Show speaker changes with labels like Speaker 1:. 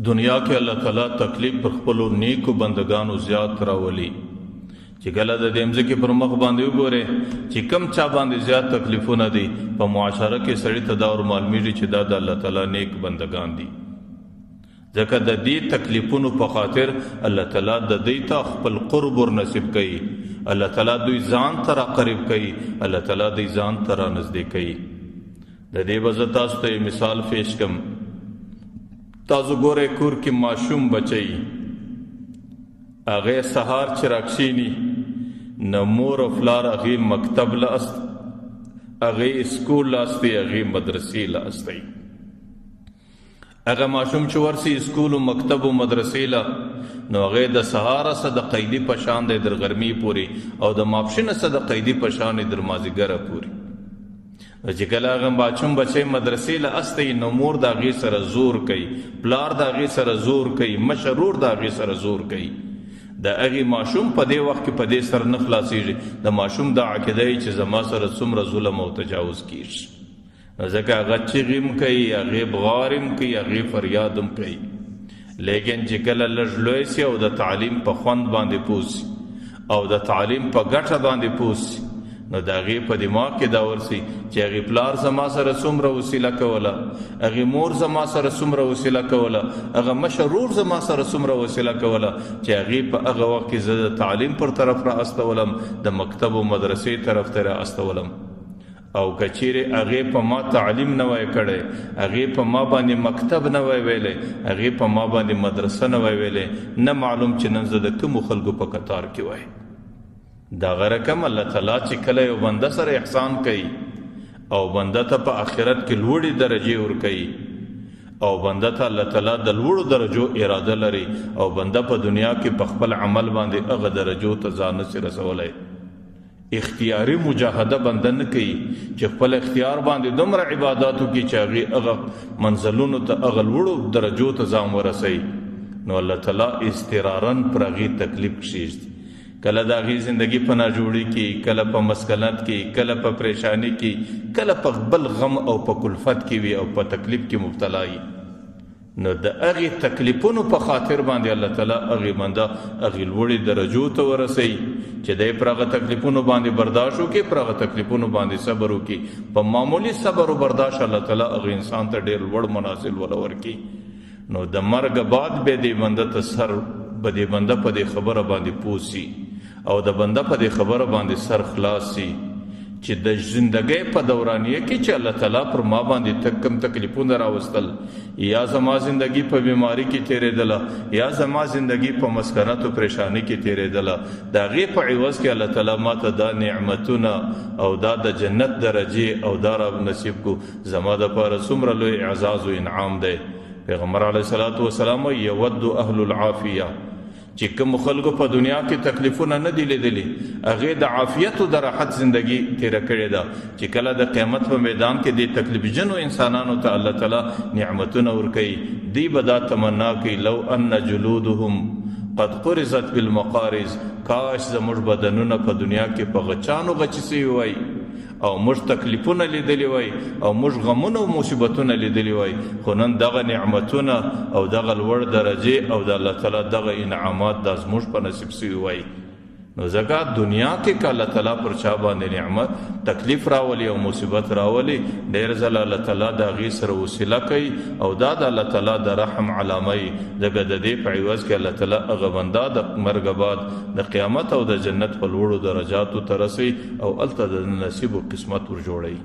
Speaker 1: دنیا کې الله تعالی تکلیف پر خپلو نیکو بندگانو زیات راولي. چې کله د دې مځکې پر مخ باندې وګورې چې کم چا باندې زیات تکلیفونه دي، په معاشره کې سړي ته دا ور معلومیږي چې دا د الله تعالی نیک بندگان دي. ځکه د دې تکلیفونو په خاطر الله تعالی د دوی ته خپل قرب ور نصیب کوي، الله تعالی دوی ځان ته را قریب کوي، الله تعالی دوی ځان ته را نږدې کوي. د دې به زه تاسو ته یو مثال پیش کړم. تاسو ګورئ کور کې ماشوم بچی، هغې سهار چې راکښېني نو مور او پلار هغې مکتب له است، هغې اسکول له استوي، هغې مدرسې له استوي. هغه ماشوم چې ورسي اسکول او مکتب او مدرسې له، نو هغې د سهاره څخه د قیدي په شان دی در غرمې پورې، او د ماپښینه څخه د قیدي په شان دی در مازدیګره پورې. نو چې کله هغه ماشوم بچی مدرسې له استوي نو مور د هغې سره زور کوي، پلار د هغې سره زور کوي، مشر ورور د هغې سره زور کوي. د هغې ماشوم په دې وخت کې په دې سر نه خلاصېږي. د ماشوم دا عقیده یې چې زما سره څومره ظلم او تجاوز کېږي، نو ځکه هغه چیغې هم کوي، هغې بغار هم کوي، هغې فریاد هم کوي. لیکن چې کله لږ لوی سي او د تعلیم په خوند باندې پوه سي او د تعلیم په ګټه باندې پوه سي، نو د هغې په دماغ کې دا ورسي چې هغې پلار زما سره څومره وسیله کوله، هغې مور زما سره څومره وسیله کوله، هغه مشر ورور زما سره څومره وسیله کوله، چې هغې په هغه وخت کې زه د تعلیم پر طرف را استولم، د مکتب او مدرسې طرف ته را استولم. او که چیرې هغې په ما تعلیم نه وای کړی، هغې په ما باندې مکتب نه وای ویلی، هغې په ما باندې مدرسه نه وای ویلی، نه معلوم چې نن زه د کومو خلکو په کتار کې وای. دغه رقم الله تعالی چې کله یو بنده سره احسان کوي او بنده ته په آخرت کې لوړې درجې ورکوي، او بنده ته الله تعالی د لوړو درجو اراده لري، او بنده په دنیا کې په خپل عمل باندې هغه درجو ته ځان نشي رسولی، اختیاري مجاهده بنده نه کوي چې خپل اختیار باندې دومره عباداتو کې چې هغې هغه منزلونو ته، هغه لوړو درجو ته ځان ورسوي، نو الله تعالی اضطرارا پر هغې تکلیف کښېږدي. کله د هغې زندګي په ناجوړي کې، کله په مسکنت کې، کله په پریشانی کې، کله په بل غم او په کلفت کې وي او په تکلیف کې مبتلا وي. نو د هغې تکلیفونو په خاطر باندې الله تعالی هغې بنده هغې لوړې درجو ته ورسوي چې دی پر هغه تکلیفونو باندې برداشت وکړي، پر هغه تکلیفونو باندې صبر وکړي. په معمولي صبر او برداشت الله تعالی هغه انسان ته ډېر لوړ منازل وله ورکړي. نو د مرګ بعد به دې بنده ته سر به دې بنده په دې خبره باندې پوه سي او د بنده په دې خبره باندې سر خلاص سي چې د زندګۍ په دورانیه کې چې الله تعالی پر ما باندې کوم تکلیفونه راوستل، یا زما زندګي په بیماری کې تېرېدله، یا زما زندګي په مسکنت او پریشانی کې تېرېدله، د هغې په عوض کې الله تعالی ما ته دا نعمتونه او دا د جنت درجې او دا را نصیب کو، زما دپاره څومره لوی اعزاز او انعام دی. پیغمبر علیه الصلاة والسلام وایي یود اهل العافیه، چې کوم خلکو په دنیا کې تکلیفونه نه دي لیدلي، هغې د عافیت او د راحت زندګي تېره کړې ده، چې کله د قیامت په میدان کې دې تکلیفجنو انسانانو ته الله تعالی نعمتونه ورکوي، دوی به دا تمنا کوي لو ان جلودهم قد قرزت بالمقارز، کاش زموږ بدنونه په دنیا کې په غچانو غچي سوي وای او موږ تکلیفونه لیدلي وای او موږ غمونه او مصیبتونه لیدلي وای، خو نن دغه نعمتونه او دغه لوړ درجې او د الله تعالی دغه انعامات دا زموږ په نصیب سوي وای. نو ځکه دنیا کې که الله تعالی پر چا باندې نعمت تکلیف راولي او مصیبت راولي، ډېر ځله الله تعالی د هغې سره وسیله کوي او دا د الله تعالی د رحم علامه وي. ځکه د دې په عوض کې الله تعالی هغه بنده د مرګ بعد د قیامت او د جنت په لوړو درجاتو ته رسوي او هلته د نصیب او قسمت ور جوړوي.